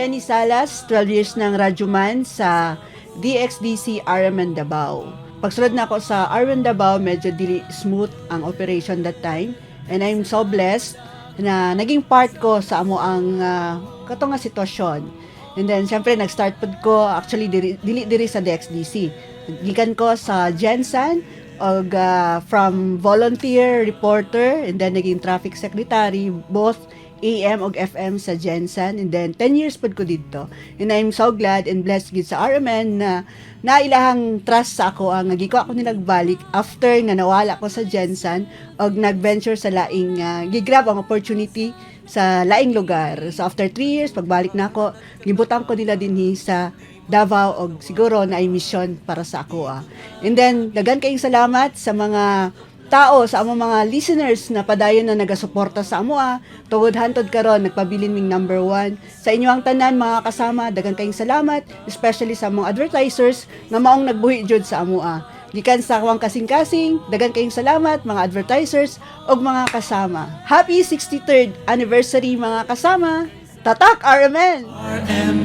Jenny Salas, 12 years ng radyoman sa DXDC RMN Davao. Pagsulod na ako sa RMN Davao, medyo dili smooth ang operation that time. And I'm so blessed na naging part ko sa amo ang kato nga sitwasyon. And then, syempre, nag-start pod ko, actually, diri, dili diri sa DXDC. Gikan ko sa GenSan, og from volunteer reporter, and then naging traffic secretary, both AM og FM sa GenSan, and then 10 years pod ko didto. And I'm so glad and blessed gid sa RMN na nailahang trust sa ako ang giko ako nilagbalik after nga nawala ko sa GenSan og nag-venture sa laing gigrab ang opportunity sa laing lugar. So after 3 years, pagbalik na ako, gibutang ko nila dinhi sa Davao og siguro na ay mission para sa ako ah. And then daghan kayong salamat sa mga tao, sa among mga listeners na padayon na nagasuporta sa amo ah. Tungod hantod karon nagpabilin ming number one. Sa inyo ang tanan, mga kasama, daghan kayong salamat, especially sa mga advertisers nga maong nagbuhi jud sa amo ah. Gikan sa akong kasing-kasing, daghan kayong salamat, mga advertisers ug mga kasama. Happy 63rd anniversary, mga kasama. Tatak RMN! RMN.